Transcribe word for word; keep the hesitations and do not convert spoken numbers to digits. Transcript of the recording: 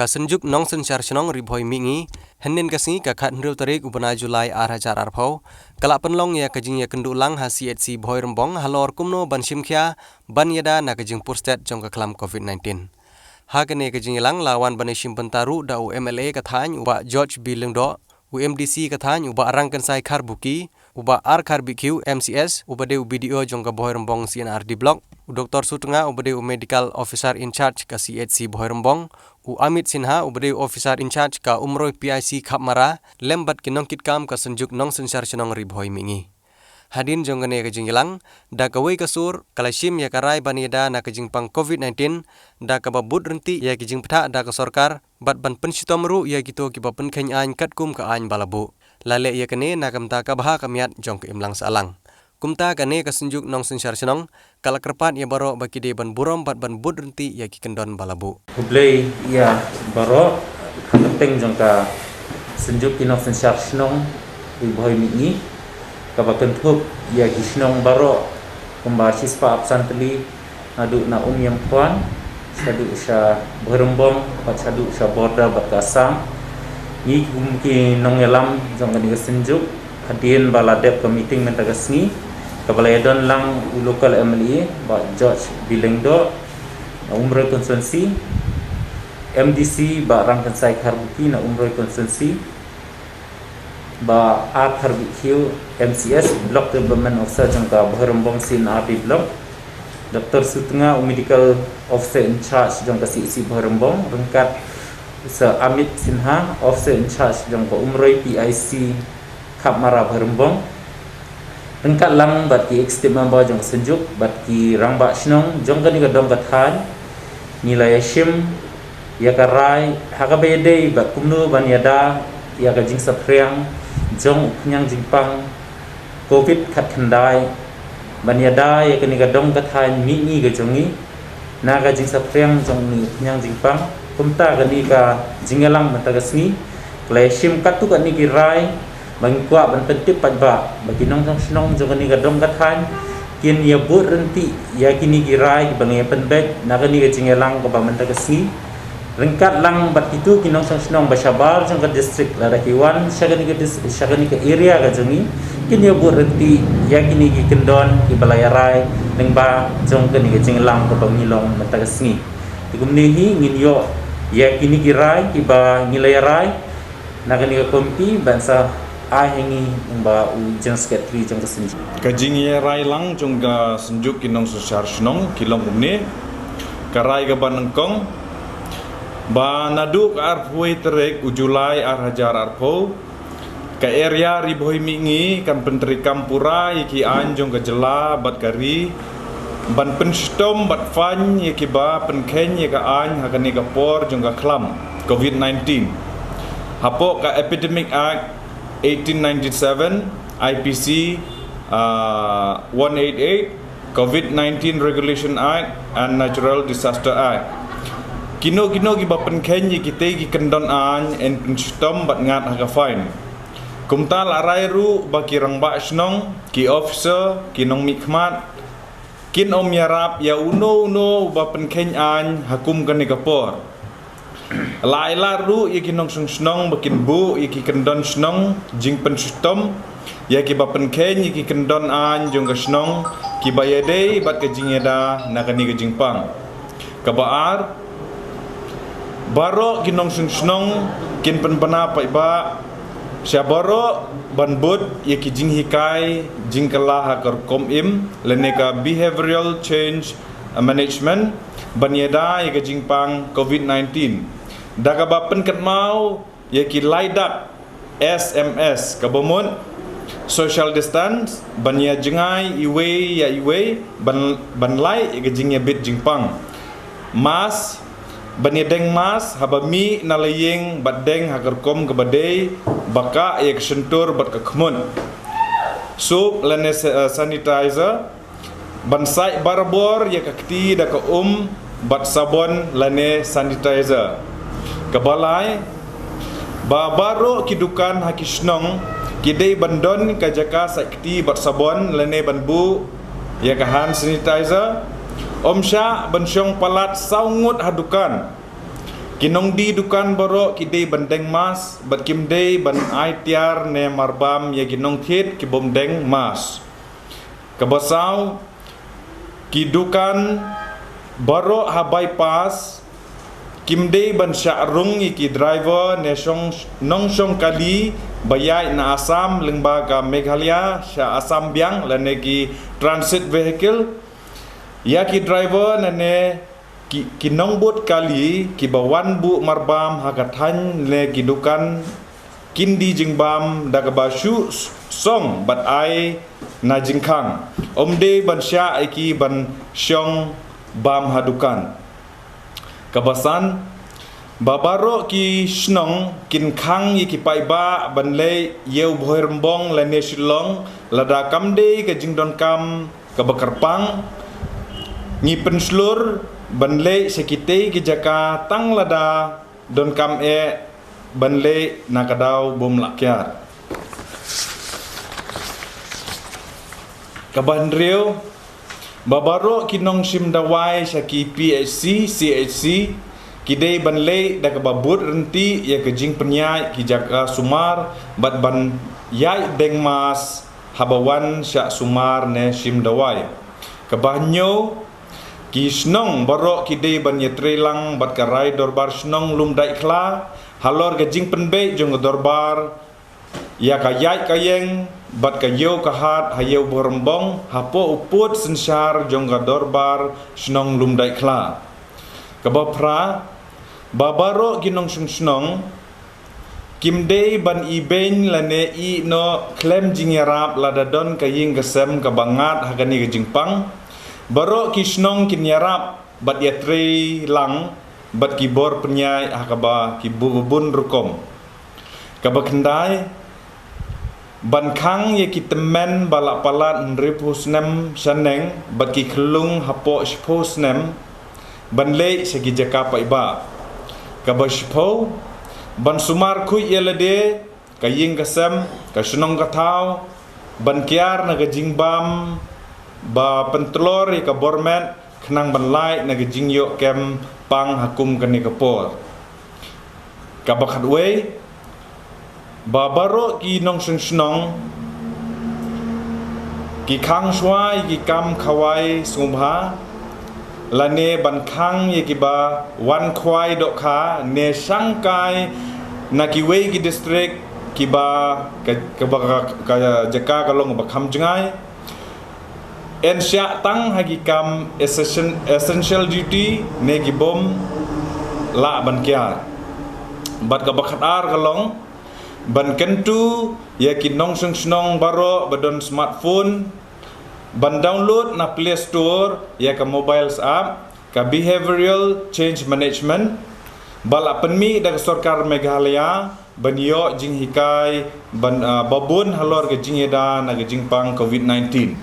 Ka Synjuk Nongsynshar Shnong Ri Bhoi Mihngi, hynnin ka sngi ka khathynriew tarik u bnai July ar hajar arphew, ka la pynlong ïa ka jingïakynduh lang ha C H C Bhoirymbong halor kumno ban shim khia ban ïada na ka jingpur stet jong ka khlam covid nineteen. Ha kane ka jingïalang la wan ban ïashim bynta ruh da u M L A ka thaiñ u Bah George B Lyngdoh, u M D C ka thaiñ u Bah Rangkynsai Kharbuki, u Bah R Kharbihkhiew M C S, uba dei u B D O jong ka Bhoirymbong C and R D Block, u Doktor Sutnga uba dei u Medical Officer in Charge ka C H C Bhoirymbong, u Amit Sinha uba dei u Officer in Charge ka Umroi P I C Khapmara, lem bad ki nongkitkam ka Synjuk Nongsynshar Shnong Ri Bhoi Mihngi. Hadien jong kane ka jingïalang, da kawei ka sur, ka la shim ïa ka rai ban ïada na ka jingpang covid nineteen, da kaba bud ryntih ïa ki jingpynthah da ka sorkar, bad ban pynshitom ruh ïa kito kiba pynkheiñ aiñ katkum ka aiñ ba la buh. La leh ïa kane na ka bynta ka bha ka miat jong ka imlang sahlang. Kumta kane ka Synjuk Nongsynshar Shnong, ka la kyrpad ïa baroh ba ki dei ban burom bad ban bud ryntih ïa ki kyndon ba la buh. Khublei ïa baroh, ha ka kyrteng jong ka Synjuk ki Nongsynshar Shnong Ri Bhoi Mihngi, kaba kynthup ïa ki shnong baroh kumba shispah arphew san tylli, naduh na Umïamthuan shaduh sha Bhoirymbong bad shaduh sha border bad ka Assam. Ngi kum ki nongïalam jong kane ka Synjuk, hadien ba la dep ka meeting mynta ka sngi, kaba la ïadon lang u local M L A Bah George B Lyngdoh na Umroi constituency, M D C Bah Rangkynsai Kharbuki na Umroi constituency, Bah R Kharbihkhiew M C S, Block Development Officer jong ka Bhoirymbong C and R D Block, Doktor Sutnga, u Medical Officer in Charge jong ka C H C Bhoirymbong, ryngkat Sir Amit Sinha, Officer in Charge jong ka Umroi P I C Khapmara Bhoirymbong, ryngkat lang bad ki executive member jong ka Synjuk bad ki rangbah shnong jong kane ka dong ka thaiñ, ngi la ïashim ïa ka rai ha kaba ïadei bad kumno ban ïada ïa ka jingsaphriang jong u khñiang jingpang covid khatkhyndai, ban ïada ïa kane ka dong ka thaiñ Mihngi ka jong ngi na ka jingsaphriang jong une u khñiang jingpang. Kumta kane ka jingïalang mynta ka sngi, ka la ïashim katto katne ki rai ba ngi kwah ban pyntip paidbah ba ki nongshong shnong jong kane ka dong ka thaiñ kin ïa bud ryntih ïa kine ki rai kiba ngi ïa pynbeit na kane ka jingïalang kaba mynta ka sngi. Ryngkat lang bad kito ki nongshong shnong ba shabar jong ka district, lada ki wan sha kane ka dis-, sha kane ka area ka jong ngi, kin ïa bud ryntih ïa kine ki kyndon kiba la ïa rai lyngba jong kane ka jingïalang kaba ngi long mynta ka sngi. Te kumne hi ngin ïoh ïa kine ki rai kiba ngi la ïa rai na kane ka komiti ban sa ai ha ngi lyngba u General Secretary jong ka Synjuk. Ka jingïarai lang jong ka Synjuk ki Nongsynshar Shnong ki long kumne. Ka rai kaba nyngkong, ba naduh ka arphew tarik u July ar hajar arphew, ka area Ri Bhoi Mihngi kan pyntreikam pura ïa ki aiñ jong ka jylla bad ka ri ban pynshitom bad fine ïa kiba pynkheiñ ïa ka aiñ ha kane ka por jong ka khlam covid nineteen. Hapoh ka Epidemic Act eighteen ninety-seven, I P C, ah, one eight eight, covid nineteen Regulation Act and Natural Disaster Act. Kino kino kiba pynkheiñ ïa kitei ki kyndon aiñ yn pynshitom bad ngat ha ka fine. Kumta la rai ruh ba ki rangbah shnong, ki officer, ki nongmihkhmat kin ym ïarap ïa uno uno uba pynkheiñ aiñ ha kum kane ka por. La ai lad ruh ïa ki nongshong shnong ba kin buh ïa ki kyndon shnong jingpynshitom ïa kiba pynkheiñ ïa ki kyndon aiñ jong ka shnong kiba ïadei bad ka jingïada na kane ka jingpang. Kaba ar, baroh ki nongshong shnong kin pynbna paidbah sha baroh ban bud ïa ki jinghikai jingkylla ha ka rukom im lane ka behavioral change management ban ïada ïa ka jingpang covid nineteen da kaba pynkynmaw ïa ki lai dak S M S kaba mut social distance, ban ïa jngai iwei ïa iwei, ban, ban lait ïa ka jingïabit jingpang. Mask, ban ïa deng mask haba mih na la ïing bad deng ha ka rukom kaba dei, ba kah ïa ka shyntur bad ka khmut. Soap lane sa-, eh, sanitizer, ban sait barabor ïa ka kti da ka um bad sabon lane sanitizer. Kaba lai, ba baroh ki dukan ha ki shnong ki dei ban don ka jaka sait kti bad sabon lane ban buh ïa ka hand sanitizer. Ym shah ban shong palat saw ngut ha dukan. Ki nongdie dukan baroh ki dei ban deng mask bad kim dei ban ai tiar ne marbam ïa ki nongthied ki bym deng mask. Kaba saw, ki dukan baroh ha bypass kim dei ban shah rung ïa ki driver ne shong, nongshong kali ba ïaid na Assam lyngba ka Meghalaya sha Assam biang lane ki transit vehicle. Ïa ki driver lane ki, ki nongbud kali kiba wan buh marbam ha ka thaiñ ne ki dukan kin die jingbam da kaba shu song bad ai na jingkhang. Ym dei ban shah ïa ki ban shong bam ha dukan. Kaba san, ba baroh ki shnong kin khang ïa ki paidbah ban leit ïew Bhoirymbong lane Shillong lada kam dei ka jingdonkam kaba kyrpang. Ngi pynshlur ban leit sha kitei ki jaka tang lada donkam eh ban leit na ka daw bym lah kiar. Kaba hynriew, ba baroh ki nongshim dawai sha ki P H C, C H C ki dei ban leit da kaba bud ryntih ïa ka jingpynïaid ki jaka sumar bad ban ïaid deng mask haba wan shah sumar ne shim dawai. Kaba hynñiew, ki shnong baroh ki dei ban ïatreilang bad ka rai dorbar shnong Lumdaitkhla halor ka jingpynbeit jong ka dorbar ïa ka ïaid ka ïeng bad ka ïew ka hat ha ïew Bhoirymbong hapoh u pud synshar jong ka dorbar shnong Lumdaitkhla. Kaba phra, ba baroh ki nongshong shnong kim dei ban ibeiñ lane ïehnoh khlem jingïarap lada don ka ïing ka sem kaba ngat ha kane ka jingpang. Baroh ki shnong kin ïarap bad ïatreilang bad ki bor pynïaid ha kaba ki bu-, bun rukom. Kaba khyndai, ban khang ïa ki tymmen ba la palat hynriewphew snem shaneng bad ki khyllung hapoh shiphew snem ban leit sha ki jaka paidbah. Kaba shiphew, ban sumar khuid ïa lade, ka ïing ka sem, ka shnong ka thaw, ban kiar na ka jingbam ba pyntlor ïa ka bor met khnang ban lait na ka jingïoh kem pang ha kum kane ka por. Kaba khatwei, ba baroh ki nongshong shnong ki khang shuwa ïa ki kam khawai sngewbha lane ban khang ïa kiba wan khwai dohkha ne shangkai na kiwei ki district kiba ka, kaba ka, ka jaka ka long ba kham jngai. Yn shah tang ha ki kam essential, essential duty ne ki bym lah ban kiar. Bad kaba khatar ka long ban kyntu ïa ki nongshong shnong baroh ba don smartphone ban download na Play Store ïa ka mobiles app ka Behavioral Change Management ba la pynmih da ka sorkar Meghalaya ban ïoh jinghikai ban, ah, ba bun halor ka jingïada na ka jingpang covid nineteen.